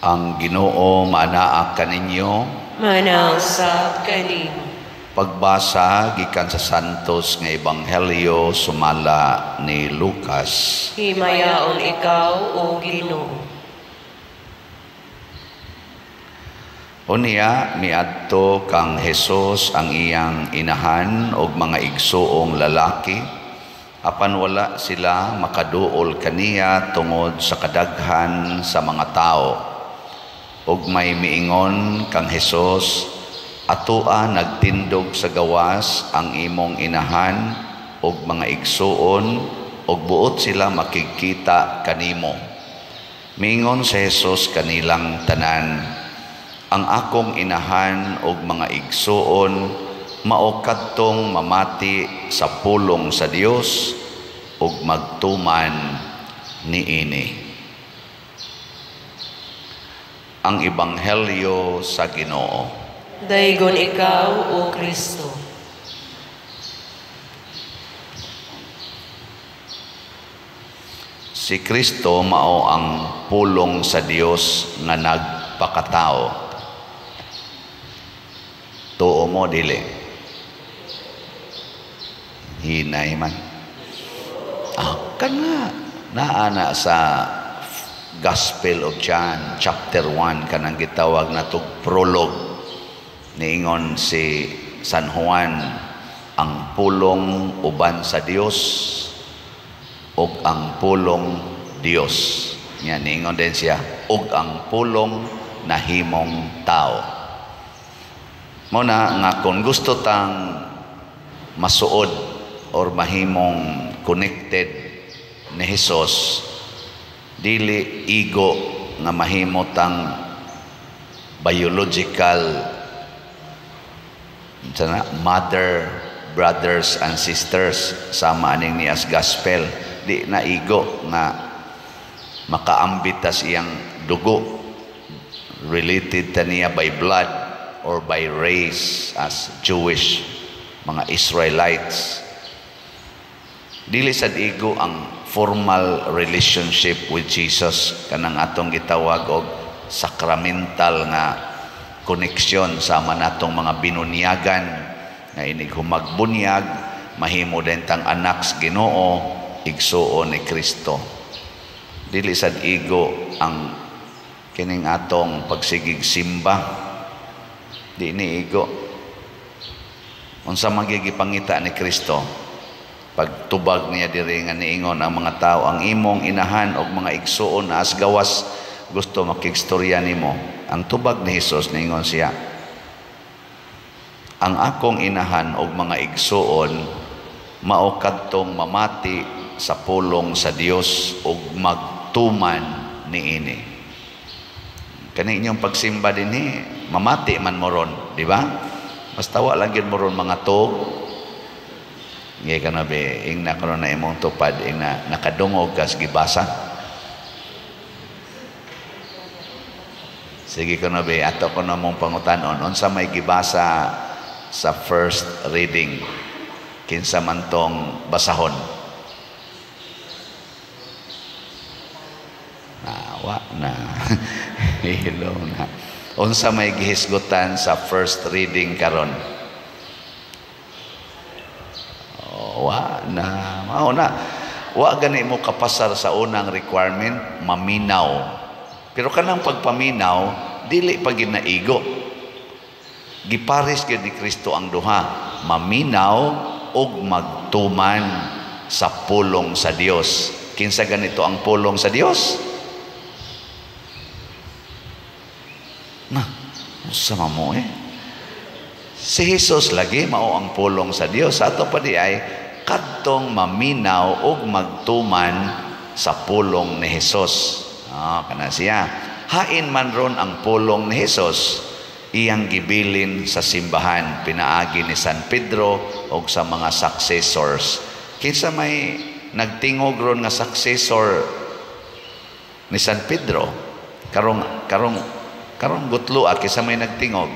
Ang Ginoo maanaa kaninyo. Manaog sab kanimo. Pagbasa gikan sa Santos nga Ebanghelyo sumala ni Lucas. Himayaon ikaw, o Ginoo. Unya miadto kang Hesus ang iyang inahan og mga igsuong lalaki, apan wala sila makaduol kaniya tungod sa kadaghan sa mga tao. Ug may miingon kang Hesus, "Atoa nagtindog sa gawas ang imong inahan ug mga igsuon, ug buot sila makigkita kanimo." Miingon si Hesus kanilang tanan, "Ang akong inahan ug mga igsuon mao kadtong mamati sa pulong sa Dios ug magtuman niini." Ang Ebanghelyo sa Ginoo. Daygon ikaw, O Kristo. Si Kristo mao ang pulong sa Dios nga nagpakatao. Tuo mo dili? Hinay man. Ah, kana naa na sa Gospel of John chapter 1, kanang gitawag natog prologue. Niingon si San Juan, ang pulong uban sa Dios ug ang pulong Dios. Nya niingon din siya, ug ang pulong nahimong tao. Mo na nga kung gusto tang masuod or mahimong connected ni Hesus, dili igo nga mahimo tang biological sana, mother, brothers and sisters sama aning ni as gospel. Di na igo nga makaambit tas iyang dugo, related ta niya by blood or by race as Jewish, mga Israelites. Dili sad igo ang formal relationship with Jesus, kanang atong gitawag og sacramental nga connection sama natong mga binunyagan nga inig humagbunyag mahimo din tang anak sa Ginoo, igsuon ni Kristo. Dili sad igo ang kining atong pagsigig simba, di ni igo. Unsa magigipangita ni Kristo pagtubag niya diri nga niingon ang mga tao, ang imong inahan og mga igsuon na as gawas gusto makigstorya nimo? Ang tubag ni Hesus, niingon siya, ang akong inahan og mga igsuon mao kadtong mamati sa pulong sa Dios ug magtuman niini. Kani inyong pagsimba dinhi, mamati man mo ron, di ba? Basta wa lang gyud mo ron mga tug. Ngay ka na be, ingna karon na imong tupad, ingna nakadungog kas gibasa. Sige ko na be, ato ko na mong pangutanon, unsa may gibasa sa first reading? Kinsa man tong basahon? Nawa na. Hello na. Unsa may gihisgutan sa first reading karon? Oh, wa na. Mao na. Wa gani mo kapasar sa unang requirement, maminaw. Pero kanang pagpaminaw, dili pa gid naigo. Gipares gyud ni Kristo ang duha, maminaw ug magtuman sa pulong sa Dios. Kinsa ganito ang pulong sa Dios? Na, unsa man mo eh? Si Jesus lagi mao ang pulong sa Dios. Ato pa di ay kadtong maminaw ug magtuman sa pulong ni Jesus. Ah, kana siya. Hain man ron ang pulong ni Jesus, iyang gibilin sa simbahan pinaagi ni San Pedro og sa mga successors. Kinsa may nagtingog ron nga successor ni San Pedro? Karong karong karong gutlo, kinsa may nagtingog?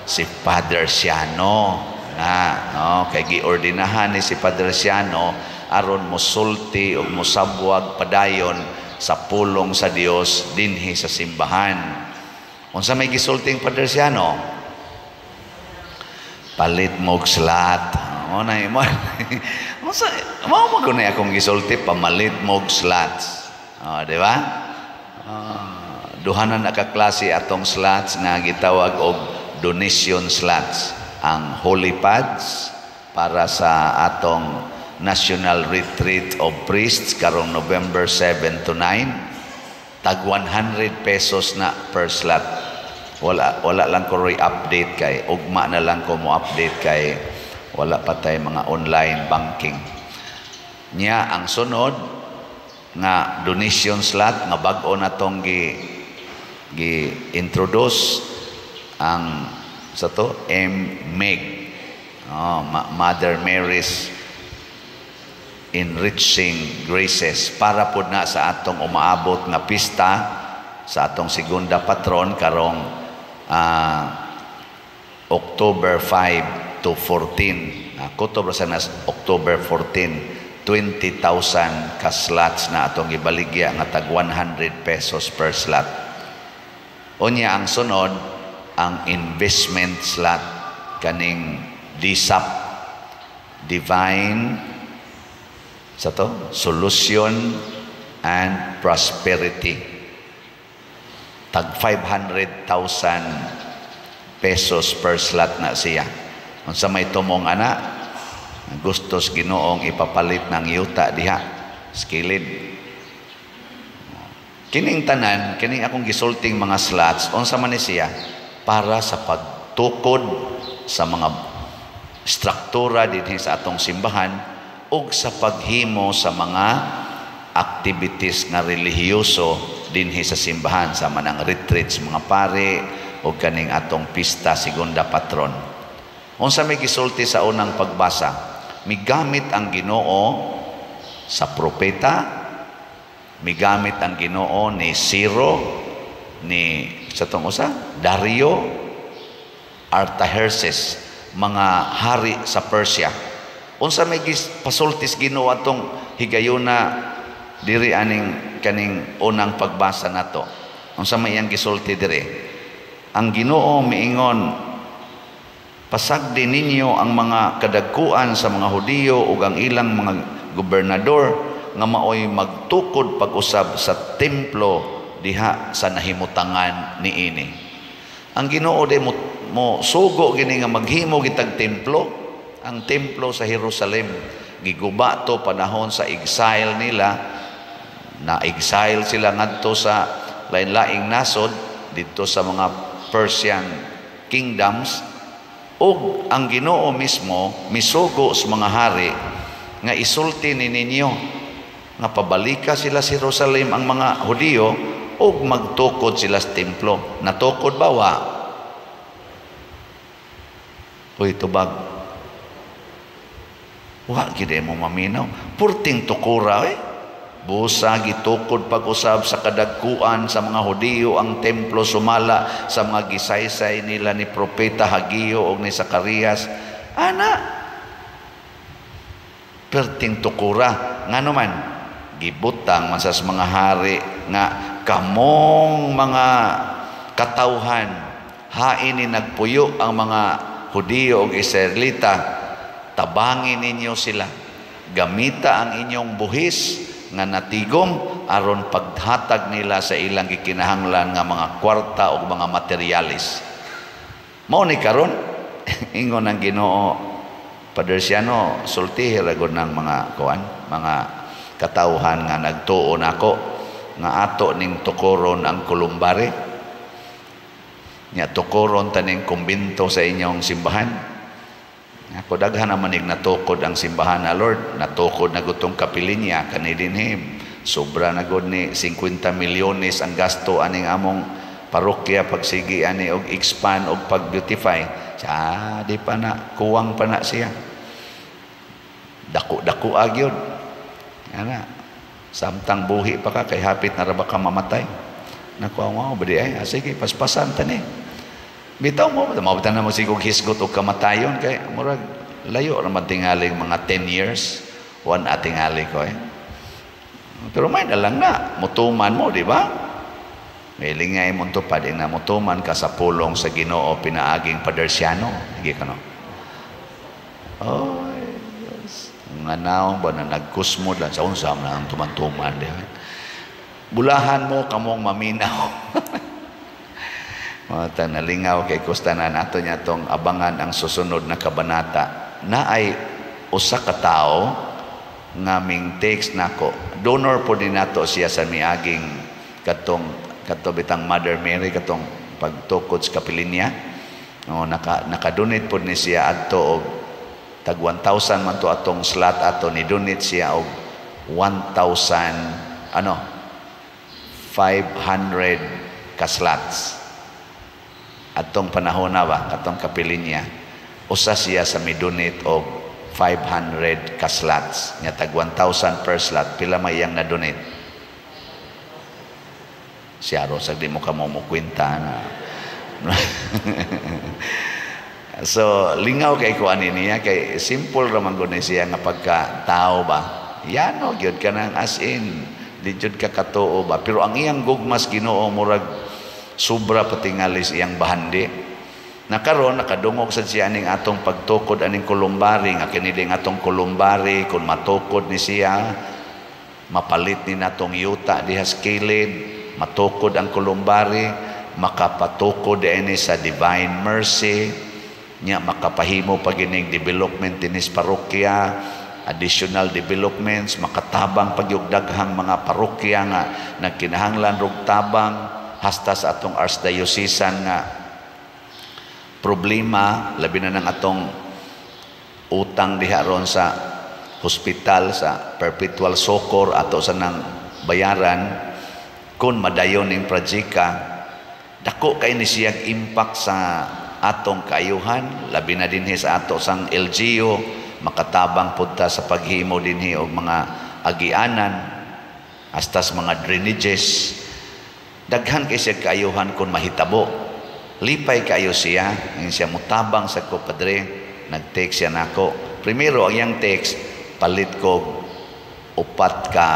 Si Padre Siano. Na, no, kay giordinahan ni si Padre Siano aron mosulti og mosabwag padayon sa pulong sa Dios dinhi sa simbahan. Unsa may gisulting, Padre Siano? Palit mo og slot. Mo na mo. Unsa mao mo gud akong gisulti, pamalit mo og slots. Oh, di ba? Duha na nakaklase atong slots nga gitawag og donation slots. Ang Holy Pads para sa atong National Retreat of Priests karong November 7 to 9, tag 100 pesos na per slot. Wala lang ko roy update kay ugma na lang ko mo update kay wala pa tay mga online banking. Nya ang sunod nga donation slot nga bag-o na tong gi introduce ang sa to MMEG, oh, Mother Mary's Enriching Graces, para pod na sa atong umaabot nga pista sa atong segunda patron karong October 5 to 14. Kutob sa nas October 14, 20,000 ka slots na atong ibaligya nga tag 100 pesos per slot. Unya ang sunod, ang investment slot, kaning DSAP, Divine sa to Solution and Prosperity, tag 500,000 pesos per slot na siya. Unsa may tumong ana? Gustos Ginoong ipapalit ng yuta diha skilid. Kining tanan, kining akong gisulting mga slots, unsa man ni siya? Para sa pagtukod sa mga struktura dinhi sa atong simbahan ug sa paghimo sa mga activities nga relihiyoso dinhi sa simbahan, sa manang retreats mga pare o kaning atong pista segunda patron. Unsa may gisulti sa unang pagbasa? Migamit ang Ginoo sa propeta, migamit ang Ginoo ni Ciro, ni sa tong usa, Dario, Artaxerxes, mga hari sa Persia. Unsa may pasultis Ginoo atong higayuna diri aning kaning unang pagbasa nato? Unsa may iyang gisulti diri? Ang Ginoo miingon, "Pasagdi ninyo ang mga kadagkuan sa mga Hudiyo ug ang ilang mga gobernador nga maoy magtukod pag-usab sa templo diha sa nahimutangan niini." Ang Ginoo de mo sugo gini nga maghimo gitag templo, ang templo sa Jerusalem. Giguba to panahon sa exile nila, na exile sila ngadto sa lain-laing nasod didto sa mga Persian kingdoms, ug ang Ginoo mismo misugo sa mga hari nga isulti ni ninyo nga pabalika sila sa Jerusalem ang mga Hudiyo ug magtukod sila sa templo. Natukod ba wa? Uy, tubag. Wa gid mo maminaw. Purting tukura eh. Busa gitukod pag-usab sa kadagkuan sa mga Hudiyo ang templo sumala sa mga gisaysay nila ni Propeta Hageo og ni Zacarias. Ana, perting tukura. Ngano man gibutang man sa mga hari nga kamong mga katawhan, hain ni nagpuyo ang mga Hudiyo og Israelita, tabangi ninyo sila, gamita ang inyong buhis nga natigom aron paghatag nila sa ilang gikinahanglan nga mga kwarta o mga materialis. Mao ni karon ingon ang Ginoo, Padre Siano, sultihi ra gud ng mga kuan, mga katawhan nga nagtuo nako nga ato ning tukoron ang kolumbari. Nya tukoron taning kumbinto sa inyong simbahan. Ako daghan naman ig natukod ang simbahan na Lord, natukod na gutong kapilinya kani dinhi. Sobra na gud ni 50 milyones ang gasto aning among parokya pagsigi ani og expand og pag-beautify. Sa di pa na kuwang pa na siya. Dako-dako agyod. Ana. Samtang buhi pa ka kay hapit na ra ba ka mamatay. Nakuha mo ba di ay? Ah, sige, paspasan ta ni. Bitaw mo, mabutan na mo sigog hisgot og kamatayon kay murag layo ra man tingaling mga 10 years. One atingali ko eh. Pero may na lang na, mutuman mo, di ba? May lingay mong tupad, na mutuman ka sa pulong sa Ginoo pinaaging Padersiano. Hindi ka no? Oh, yes. Nga naong ba na nagkusmod lang sa unsam na ang tuman-tuman. Di ba? Bulahan mo kamong maminaw. Mga nalingaw kay kustanan ato niya tong abangan ang susunod na kabanata na ay usa ka tawo nga ming text nako. Donor po din nato siya sa miaging katong kato bitang Mother Mary, katong pagtukod sa kapilinya. No, naka-donate po ni siya adto og tag 1,000 man to atong slot ato, ni donate siya og 1,000 ano 500 ka slots atong panahon na ba katong kapilinya. Usa siya sa mi-donate og 500 ka slots nya tag 1,000 per slot. Pila may iyang na-donate? Siya ro sa di mo ka mo kwenta na. So lingaw kay ko ani niya, kay simple ra man gud ni siya nga pagka tao ba, yano gyud ka nang as in di jud ka katuo ba, pero ang iyang gugmas Ginoo murag sobra patingalis iyang bahandi. Na karon nakadungog sad siya aning atong pagtukod aning kolumbari, nga kini ding atong kolumbari kun matukod ni siya, mapalit ni natong yuta diha sa kilid, matukod ang kolumbari, makapatukod ini sa Divine Mercy nya, makapahimo pa gining development dinis parokya, additional developments, makatabang pagyug daghang mga parokya nga nagkinahanglan rog tabang, hasta sa atong archdiocesan nga problema, labi na ng atong utang diha ron sa hospital sa Perpetual Succor ato sa nang bayaran. Kung madayon ning projeka, dako kay ni siyang impact sa atong kaayuhan, labi na dinhi sa ato sang LGU, makatabang pud ta sa paghimo dinhi og mga agianan hasta sa mga drainages. Daghan kay siya kaayuhan kung mahitabo. Lipay kaayo siya, ngin siya mutabang sa ko, "Padre." Nag-text siya nako. Primero ang iyang text, palit ko upat ka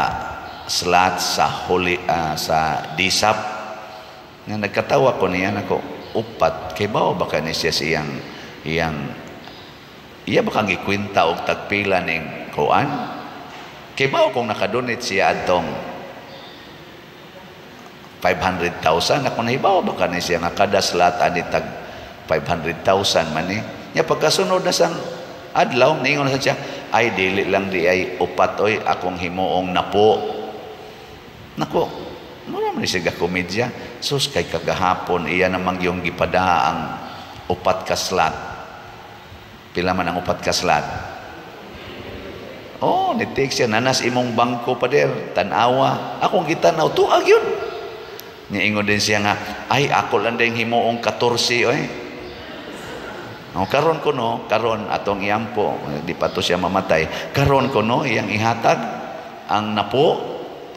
slot sa holy sa DSAP. Nga nagkatawa ko niya nako, upat kay bawo ba ka ni siya sa iyang iyang iya ba kang gikwenta og tagpila ning kuan? Kay bawo kung nakadonate siya adtong 500,000, ako nahibaw ba ka ni siya nga kada slot ani tag 500,000 man ni nya. Pagkasunod na sang adlaw, niingon na siya, "Ay, dili lang di ay upat oy, akong himuong napo." Nako, mura man siya komedya. Sus, kay kagahapon iya namang yung gipada ang upat ka slot. Pila man ang upat ka slot? Oh, ni text siya, "Nanas imong bangko, pader, tan-awa." Akong gitanaw, tuag yun. Niingon din siya nga, "Ay, ako lang din himuong 14, oy." Oh, karon ko no, karon atong iyampo, di pa to siya mamatay. Karon ko no, iyang ihatag ang napo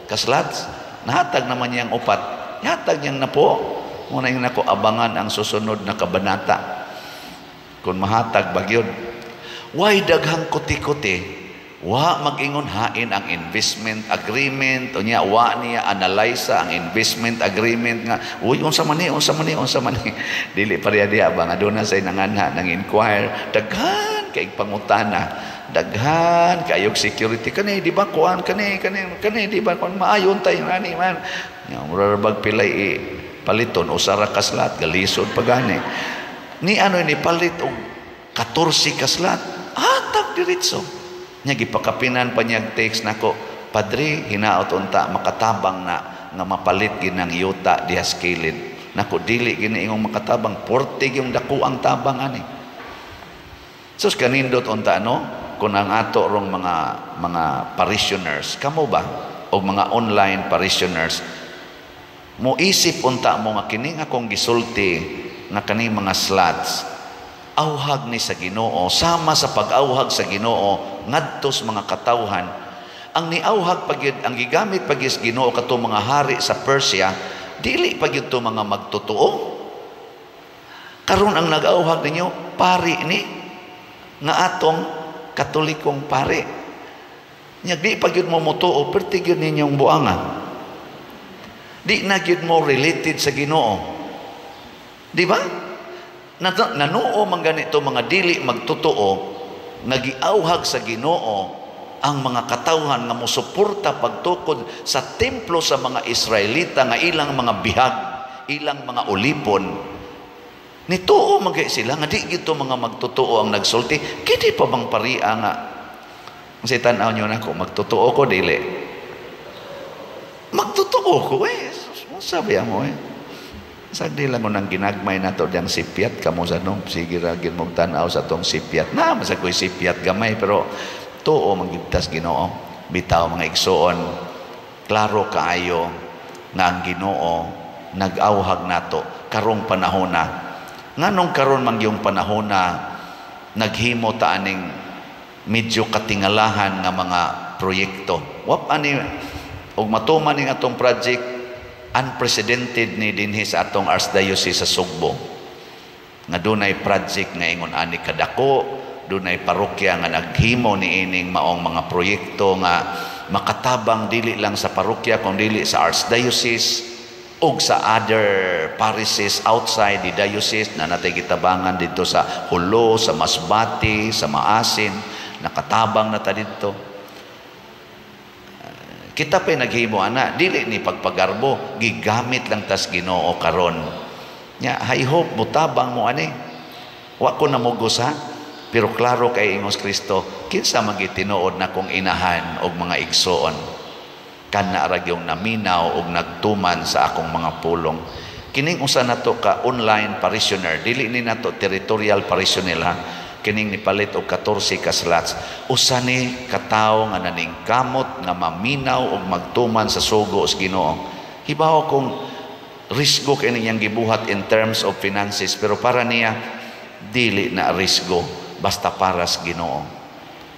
ka slots. Nahatag naman niyang upat. Ihatag niyang napo. Muna yung nako abangan ang susunod na kabanata. Kung mahatag bagyod. Why daghang kuti-kuti? Wa mag-ingon hain ang investment agreement unya wa niya analyze ang investment agreement nga, "Uy, unsa man ni, unsa man ni, unsa man ni?" Dili pareha diha ba nga doon na say nanganha nang inquire, daghan kay pangutana, daghan kayog security kani, di ba kuan kani kani kani, di ba kuan maayon tay ani man nya, mura bag pilay i paliton usa ra ka slot, galisod pa gani ni ano ni palit og 14 ka slot, atag diretso nya. Gipakapinan pa niya text nako, "Padre, hinaot unta makatabang na nga mapalit ginang yuta diha sa kilid." Nako, dili gini ingong makatabang, porte yung dako ang tabang ani. Sus, kanindot unta no kung ang ato rong mga parishioners, kamo ba o mga online parishioners, mo isip unta mo nga kining akong gisulti nga kaning mga slots auhag ni sa Ginoo, sama sa pag-auhag sa Ginoo ngadto sa mga katawhan. Ang niauhag pagyud, ang gigamit pagyud sa Ginoo kato mga hari sa Persia, dili pagyud to mga magtotoo. Karon ang nag-auhag ninyo pari ni nga atong Katolikong pari. Nya di pa gyud mo motuo, perti gyud ninyong buanga. Di na gyud mo related sa Ginoo. Di ba? Nanuo man ganito mga dili magtotoo nga giawhag sa Ginoo ang mga katawhan nga mosuporta pagtukod sa templo sa mga Israelita nga ilang mga bihag, ilang mga ulipon. Nituo man kay sila nga di gito mga magtotoo ang nagsulti. Kini pa bang paria nga kasi tan-aw nyo na ko, magtotoo ko dili. Magtotoo ko eh. Sabi mo eh. Sa di lang ko nang ginagmay na to diyang sipyat kamo sa nung sige ra gid mong tan-aw sa tong sipyat. Na masag ko'y sipyat gamay, pero tuo manggigtas Ginoo. Bitaw, mga igsuon, klaro kaayo nga ang Ginoo nag-awhag nato karong panahona. Nganong karon man yung panahona naghimo ta aning medyo katingalahan nga mga proyekto? Wap ani og matuman ning atong project, unprecedented ni dinhi sa atong Archdiocese sa Sugbo nga dunay project nga ingon ani kadako, dunay parokya nga naghimo niining maong mga proyekto nga makatabang dili lang sa parokya kung dili sa archdiocese ug sa other parishes outside the diocese na natay gitabangan dito sa Jolo, sa Masbate, sa Maasin, nakatabang na ta didto. Kita pa naghimo ana, dili ni pagpagarbo, gigamit lang tas Ginoo karon. Nya I hope mutabang mo ani. Wa ko namugos ha, pero klaro kay ingos Kristo, kinsa man gitinuod na kong inahan og mga igsoon? Kana ra gyung naminaw og nagtuman sa akong mga pulong. Kining usa nato ka online parishioner, dili ni nato territorial parishioner ha. Kining nipalit og 14 ka slots. Usa ni katawo nga naningkamot nga maminaw og magtuman sa sugo sa Ginoo. Hibaw kung risgo kay niyang gibuhat in terms of finances, pero para niya dili na risgo basta para sa Ginoo.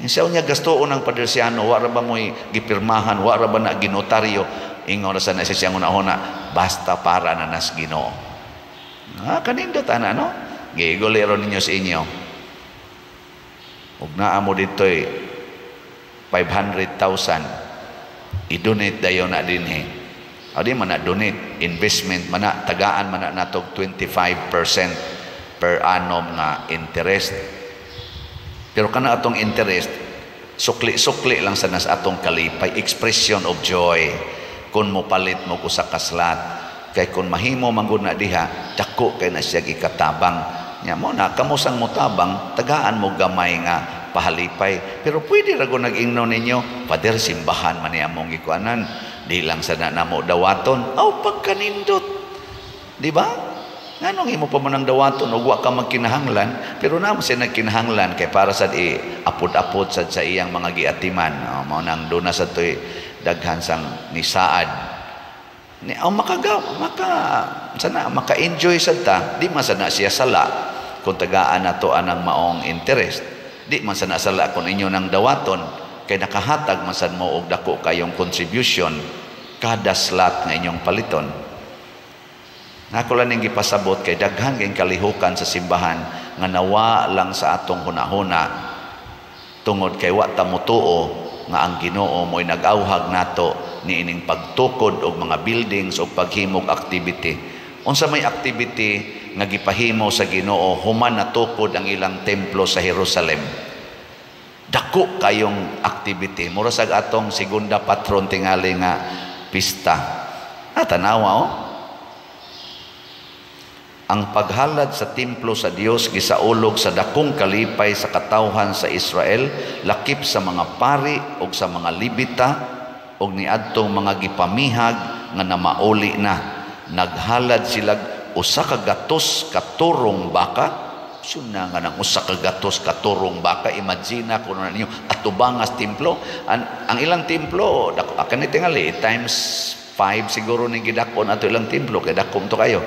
Insaw niya gastoon ng Padersiano, wa ra ba mo'y gipirmahan, wa ra ba na ginotaryo, ingon ra sa na siyang una-una, basta para na nas Ginoo. Ah, kanindot ana, no? Gigulero ninyo sa inyo. Ug naa mo dito'y 500,000, i-donate dayon na dinhi. O di man na donate, investment man na, tagaan man na natog 25% per annum nga interest. Pero kana atong interest, sukli-sukli lang sa nas atong kalipay, expression of joy. Kung mo palit mo usa ka slot, kay kung mahimo man gud na diha, dako kay na siya ikatabang. Nya mo na kamo sang motabang, tagaan mo gamay nga pahalipay. Pero pwede ra gud nag-ingno ninyo, "Father, simbahan man ni among gikuanan, di lang sa na namo dawaton." Aw, pagkanindot. Di ba? Nganong imo pa man ang dawaton ug wa ka magkinahanglan, pero namo siya nagkinahanglan kay para sad i apod-apod sad sa iyang mga giatiman. Oh, mao nang duna sa toy daghan sang nisaad. Ni aw makagaw, maka sana maka-enjoy sad ta, di man sad na siya sala kung tagaan nato anang maong interest. Di man sad na sala kung inyo nang dawaton kay nakahatag man sad mo og dako kayong contribution kada slot nga inyong paliton. Nako lang ning gipasabot kay daghan kayong kalihukan sa simbahan nga nawa lang sa atong hunahuna tungod kay wa ta motuo nga ang Ginoo mo'y nag-awhag nato niining pagtukod og mga buildings o paghimog activity. Unsa may activity nga gipahimo sa Ginoo human natukod ang ilang templo sa Jerusalem? Dako kayong activity. Mura sa atong segunda patron tingali nga pista. Ah, tanawa oh. Ang paghalad sa templo sa Dios gisaulog sa dakong kalipay sa katawhan sa Israel, lakip sa mga pari ug sa mga Levita ug niadtong mga gipamihag nga namauli na. Naghalad sila 100 ka turong baka. Suna nga nang 100 ka turong baka, imagine kuno na ninyo atubangas templo. Ang ilang templo dako akan ni tingali times 5 siguro ning gidakon ato ilang templo kay dakom to kayo.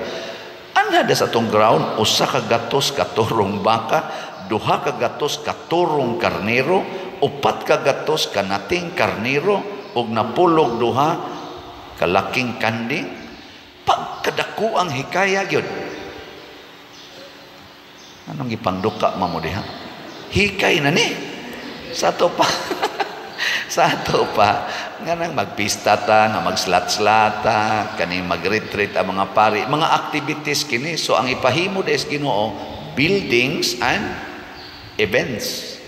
Anhada sa atong ground, 100 ka turong baka, 200 ka turong karnero, 400 ka nating karnero, ug 92 kalaking kanding. Pagkadako ang hikaya gyud. Anong gipangduka mo diha? Hikay na ni. Sa to pa. Sa ato pa nga nang magpista ta, nga magslat-slata, kani mag-retreat ang mga pari, mga activities kini. So ang ipahimo des Ginoo, buildings and events.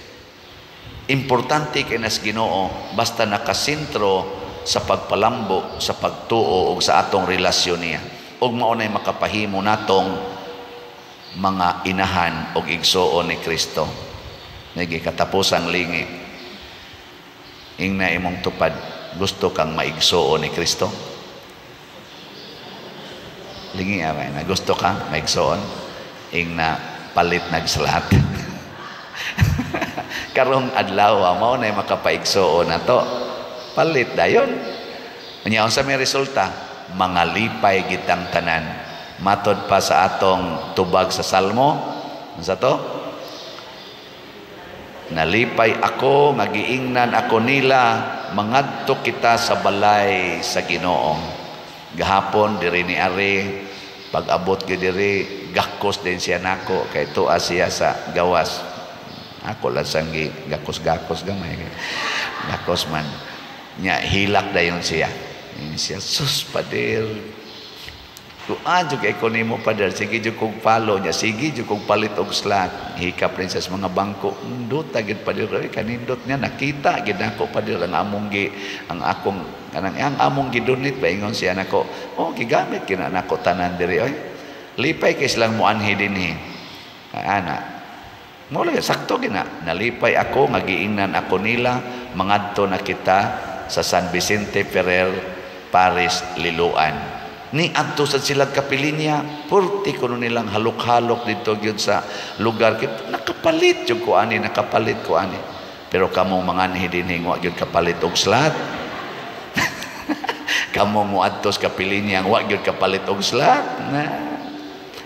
Importante kay nas Ginoo basta nakasentro sa pagpalambo, sa pagtuo ug sa atong relasyon niya. Ug mao nay makapahimo natong mga inahan og igsuon ni Kristo. Nagi katapusang lingi. Ingna imong tupad, gusto kang maigsuon ni Kristo? Lingi amay, na gusto ka maigsuon? Ingna palit nagsalat. Karong adlaw mao nay makapaigsuon nato. Palit dayon. Unya unsa may resulta? Mga lipay gitang tanan. Matod pa sa atong tubag sa Salmo, unsa to? Nalipay ako, nga giingnan ako nila, mangadto kita sa balay sa Ginoo. Gahapon diri ni Ari, pag-abot gyud diri, gakos din siya nako kay tuwa siya sa gawas. Ako lang sang gakos-gakos gamay. Gakos man. Nya hilak dayon siya. Ingon siya, "Sus, pader. Kuan jud kay ko nimo, pader, sige jud kog follow niya, sige jud kog palit og slot." Hikap rin siya sa mga bangko. Nindot gid, pader, oy, kanindot niya nakita gid nako, pader, ang among gi ang akong kanang ang among gidonate ba, ingon siya nako. Oh, gigamit kina nako tanan diri oy. Lipay kay silang muanhi dinhi. Ana. Mo sakto gina. Nalipay ako nga giingnan ako nila, mangadto na kita sa San Vicente Ferrer Parish, Liloan. Ni adto sa silang kapilinya, purti kuno nilang halok-halok dito gyud sa lugar kit nakapalit jud ko ani, nakapalit ko ani. Pero kamo manganhi dinhi, wa gyud kapalit og slot. Kamo mo adto sa kapilinya, wa gyud kapalit og slot na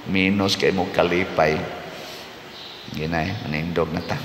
minus kay mo kalipay. Ginay, manindog na ta.